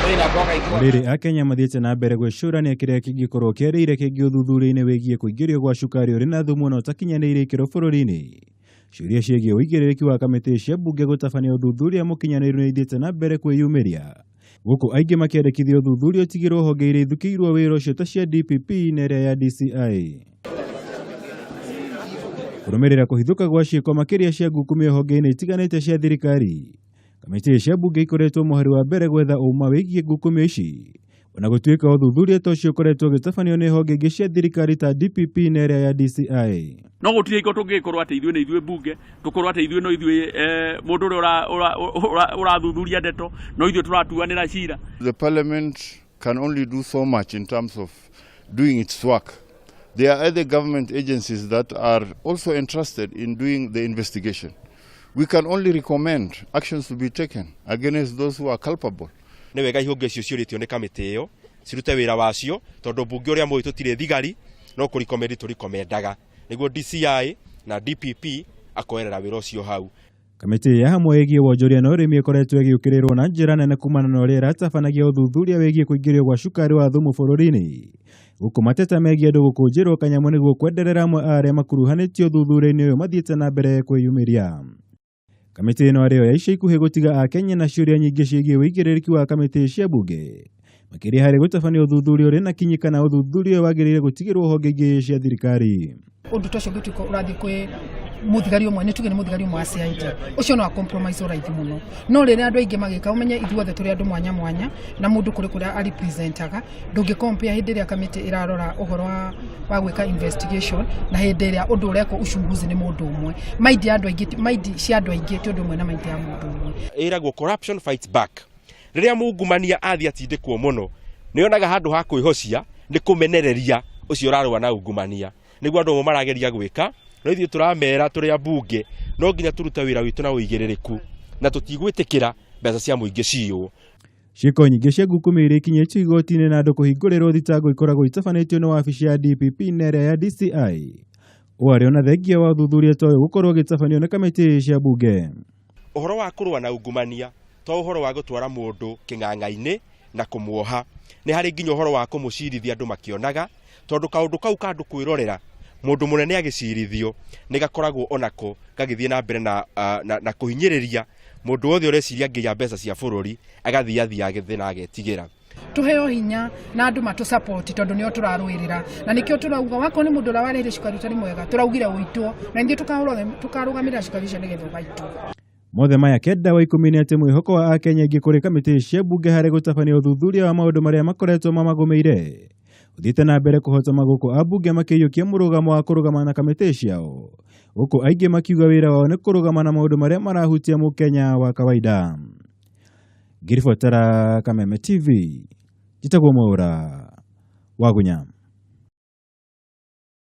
Rĩrĩ Akenya mathiĩte na mbere gwĩcũrania kĩrĩa kĩngĩkorwo kĩarĩire kĩngĩ ũthuthuria-inĩ wĩgiĩ kũingĩrio gwa cukari ũrĩ na thumu na ũtakinyanĩirie ikĩro bũrũri-inĩ. Ciũria ciĩgiĩ ũigĩrĩrĩki wa kamĩtĩ cia mbunge gũtabania ũthuthuria mũkinyanĩru nĩ ithiĩte na mbere kwĩyumĩria. Gũkũ aingĩ makĩendekithia ũthuthuria ũtigĩrwo honge iria ithukĩirwo wĩra ũcio ta cia DPP na ĩrĩa ya DCI. Kũrũmĩrĩra kũhithũka gwa ciĩko makĩria cia ngukumio honge-inĩ itiganĩte cia thirikari. Kamĩtĩ cia mbunge ikoretwo mũhari wa mbere gwetha ũma wĩgiĩ ngukumio ici. Ona gũtuĩka ũthuthuria ta ũcio ũkoretwo ũgĩtabanio nĩ honge ingĩ cia thirikari ta DPP na ĩrĩa ya DCI. No gũtirĩ hingo tũngĩgĩkorwo atĩ ithuĩ nĩ ithuĩ mbunge, tũkorwo atĩ ithuĩ no ithuĩ mũndũ ũrĩa ũrathuthuria ndeto, no ithuĩ tũratuanĩra cira. The parliament can only do so much in terms of doing its work. There are other government agencies that are also entrusted in doing the investigation. We can only recommend actions to be taken against those who are culpable. Nĩ wega ihũngĩ icio ciũrĩtio nĩ kamĩtĩ ĩyo cirute wĩra wacio, tondũ mbunge ũrĩa mũĩ tũtirĩ thigari, no kũrikomendi tũrikomendaga nĩguo DCI na DPP akoerera wĩra ũcio hau. Kamĩtĩ ya hamwe ĩgiĩ wonjoria na ũrĩmi ĩkoretwo ĩgĩũkĩrĩrwo na njĩra nene kumana na ũrĩa ĩratabanagia ũthuthuria wĩgiĩ kũingĩrio gwa cukari wa thumu bũrũri-inĩ. Gũkũ mateta megiĩ andũ gũkũnjĩrwo kanyamũ nĩguo kwenderera amwe a arĩa makuruhanĩtio ũthuthuria-inĩ ũyũ mathiĩte na mbere kwĩyumĩria. Kamĩtĩ ĩno arĩyo ya ica ikuhĩ gũtiga Akenya na ciũria nyingĩ ciĩgiĩ ũigĩrĩrĩki wa kamĩtĩ cia mbunge makĩria harĩ gũtabania ũthuthuria ũrĩ na kinyi kana ũthuthuria ũyũ wagĩrĩire gũtigĩrwo honge ingĩ cia thirikari. Ũndũ ta ũcio ũngĩtuĩka ũrathiĩ kwĩ mũthigari ũmwe, nĩ tuge nĩ mũthigari ũmwe wa CID, ũcio no a compromise raithi mũno. No rĩrĩa andũ aingĩ magĩka, ũmenye ithuothe tũrĩ andũ mwanya mwanya, na mũndũ kũrĩ kũrĩa arepresentaga. Ndũngĩ compare hĩndĩ ĩrĩa kamĩtĩ ĩrarora ũhoro wa gwĩka investigation na hĩndĩ ĩrĩa ũndũ ũrekwo uchunguzi nĩ mũndũ ũmwe. Mind ya andũ aingĩ, mind cia andũ aingĩ ti ũndũ ũmwe na mind ya mũndũ ũmwe. Ĩragwo corruption fights back. Rĩrĩa mungumania athiĩ atindĩkwo mũno, nĩonaga handũ ha kwĩhocia nĩ kũmenereria ũcio ũrarũa na ungumania. Nĩguo andũ amwe marageria gwĩka, no ithuĩ tũramera tũrĩ ambunge no nginya tũrute wĩra witũ na ũigĩrĩrĩku, na tũtigwĩtĩkĩra mbeca cia mũingĩ ciywo. Ciĩko nyingĩ cia ngukumio iria ikinyĩtio igoti-inĩ na andũ kũhingũrĩrwo thitango ikoragwo itabanĩtio nĩ wabici ya DPP na ĩrĩa ya DCI. Ũũ arĩ ona thengia wa ũthuthuria ta ũyũ gũkorwo ũgĩtabanio nĩ kamĩtĩ cia mbunge. Ũhoro wa kũrũa na ungumania to ũhoro wa gũtwara mũndũ kĩng'ang'a-inĩ na kũmuoha, nĩ harĩ nginya ũhoro wa kũmũcirithia andũ makĩonaga, tondũ kaũndũ kau ka andũ kwĩrorera mũndũ mũnene agĩcirithio nĩ gakoragwo onako gagĩthiĩ na mbere na kũhinyĩrĩria mũndũ wothe ũreciria angĩiya mbeca cia bũrũri, agathiathia thĩ na agetigĩra. Tuheo hinya na andũ matũ support tondũ nĩo tũrarũĩrĩra, na nĩkĩo tũrauga wakorwo nĩ mũndũ ũrĩa warehere cukari ũtarĩ mwega, tũraugire ũitwo na ithuĩ tũkarũgamĩrĩra cukari ũcio nĩgetha ũgaitwo. Mothe maya kenda wa ikũmi nĩ atĩ mwĩhoko wa Akenya aingĩ kũrĩ kamĩtĩ cia mbunge harĩ gũtabania ũthuthuria wa maũndũ marĩa makoretwo mamagũmĩire ũthiĩte na mbere kũhotoma gũkũ ambunge makĩiyũkia mũrũgamo wa kũrũgama na kamĩtĩ ciao, gũkũ aingĩ makiuga wĩra wao nĩ kũrũgama na maũndũ marĩa marahutia mũkenya wa kawaida. Ngĩribotera Kameme TV, njĩtagwo Mwaũra Wagunya.